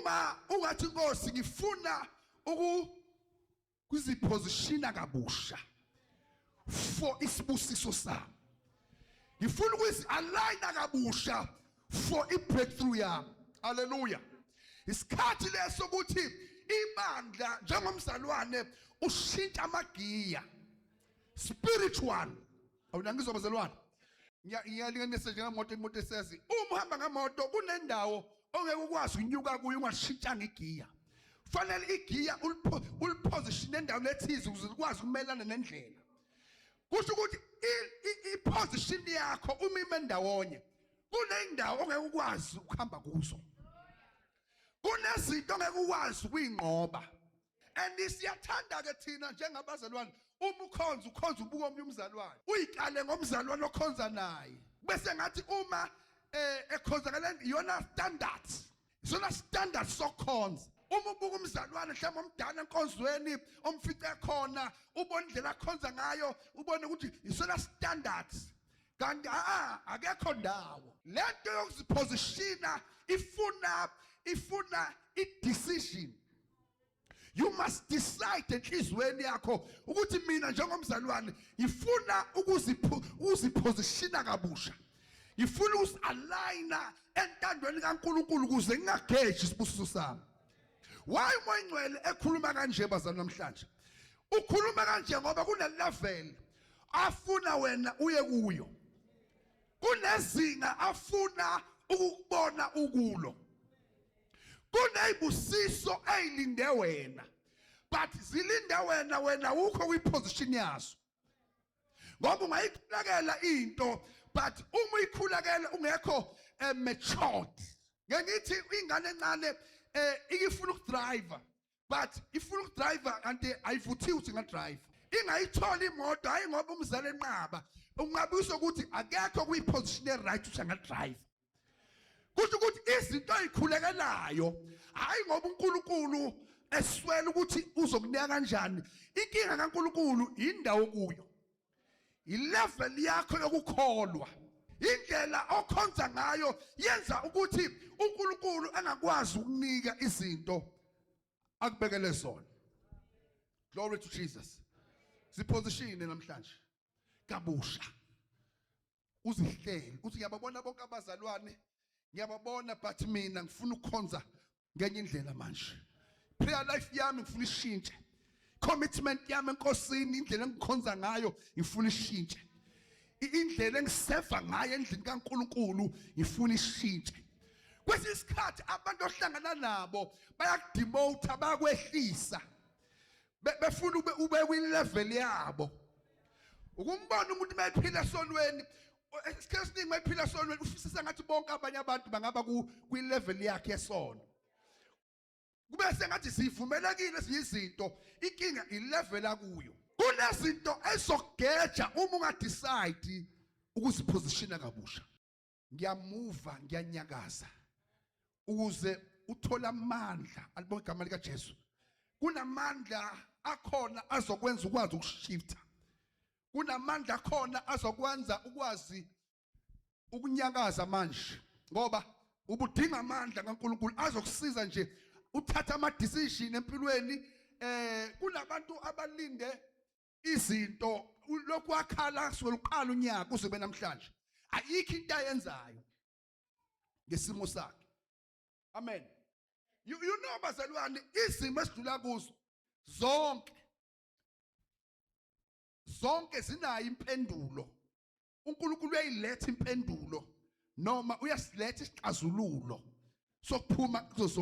Uma ungathi, "Nkosi, ngifuna ukuzipositiona kabusha for isibusiso sami, ngifuna ukuzi-aligna kabusha for i-breakthrough yami," haleluya, isikhathi leso ukuthi ibandla njengomzalwane ushintsha amagiya spiritual. Awuna ngizwa, bazalwane? Ngiyalinganisa njengemoto. Imoto esezi, uma uhamba ngemoto, kunendawo ongeke ukwazi ukunyuka kuyo ungashintshanga igiya. Fanele igiya uliposition endaweni ethize ukuze ukwazi ukumelana nendlela. Kusho ukuthi i-position yakho uma ime ndawonye, kuneyindawo ongeke ukwazi ukuhamba kuzo, kunezinto ongeke ukwazi ukuyinqoba. And siyathanda ke thina njengabazalwane, uma ukhonza, ukhonza ubuka omunye umzalwane, uyikale ngomzalwane okhonza naye, bese ngathi uma ekhonza ngale iyona standard, isona standard sokhonza. Uma ubuka umzalwane mhlawumbe omdala enkonzweni omfice khona, ubona indlela akhonza ngayo, ubone ukuthi isona standard, kanti a akekho ndawo. Lento yokuzipositiona ifuna i-decision. You must decide enhliziyweni yakho ukuthi mina njengomzalwane ngifuna ukuzipositiona kabusha, ngifuna ukuzi-aligna entandweni kaNkulunkulu ukuze ngingageji isibusiso sami. Why uMoya Ingcwele ekhuluma kanje, bazalwane, namhlanje? Ukhuluma kanje ngoba kune level afuna wena uye kuyo, kunezinga afuna ukukubona ukulo, kunezibusiso ezilinde wena, but zilinde wena, wena ukho kwiposition yazo. Ngoba ungayikhulekela into, but uma uyikhulekela ungekho matured. Ngeke ngithi ingane encane ikifuna ukudrive, but ifuna ukudrive kanti ayivuthiwe ukuthi ingadrive. Ingayithola imoto, hayi ngoba umzali enqaba, unqabiswa ukuthi akekho kwiposition e-right ukuthi angadrive. Kusho ukuthi izinto oyikhulekelayo, hayi ngoba uNkulunkulu eswela ukuthi uzokunika kanjani. Inkinga kaNkulunkulu indawo kuyo, ilevel yakho yokukholwa, indlela okhonza ngayo yenza ukuthi uNkulunkulu angakwazi ukunika izinto akubekele zona. Glory to Jesus. Siposition namhlanje kabusha, uzihlele uthi, "Ngiyababona bonke abazalwane, ngiyababona, but mina ngifuna ukukhonza ngenye indlela manje. Prayer life yami ngifuna ishintshe, commitment yami enkosini, indlela engikhonza ngayo ngifuna ishintshe, indlela engiseva ngayo endlini kaNkulunkulu ngifuna ishintshe." Kwesinye isikhathi abantu ohlangana nabo bayakudemote, bayakwehlisa, befuna ube kwi-level yabo. Ukumbona umuntu mayephila esonweni, isikhathi esiningi mayephila esonweni, ufisa sengathi bonke abanye abantu bangaba kwi-level yakhe yesono, kube sengathi sivumelekile ezinye izinto. Inkinga ilevel akuyo. Kunezinto ezogeja uma ungadecide ukuzipositiona kabusha. Ngiyamuva, ngiyanyakaza ukuze uthole amandla. Alibonke igama lika Jesu. Kunamandla akhona azokwenza ukwazi ukushifta, kunamandla akhona azokwenza ukwazi ukunyakaza manje, ngoba ubudinga amandla kaNkulunkulu azokusiza nje uthatha ama decision empilweni. Kunabantu abalinde izinto lokhu wakhala kusukela uqala unyaka kuze kube namhlanje, ayikho into ayenzayo ngesimo sakhe. Amen. You know, bazalwane, izimo esidlula kuzo zonke, zonke zinayo impendulo. uNkulunkulu uyayiletha impendulo noma uyasiletha isixazululo sokuphuma kuzo zonke.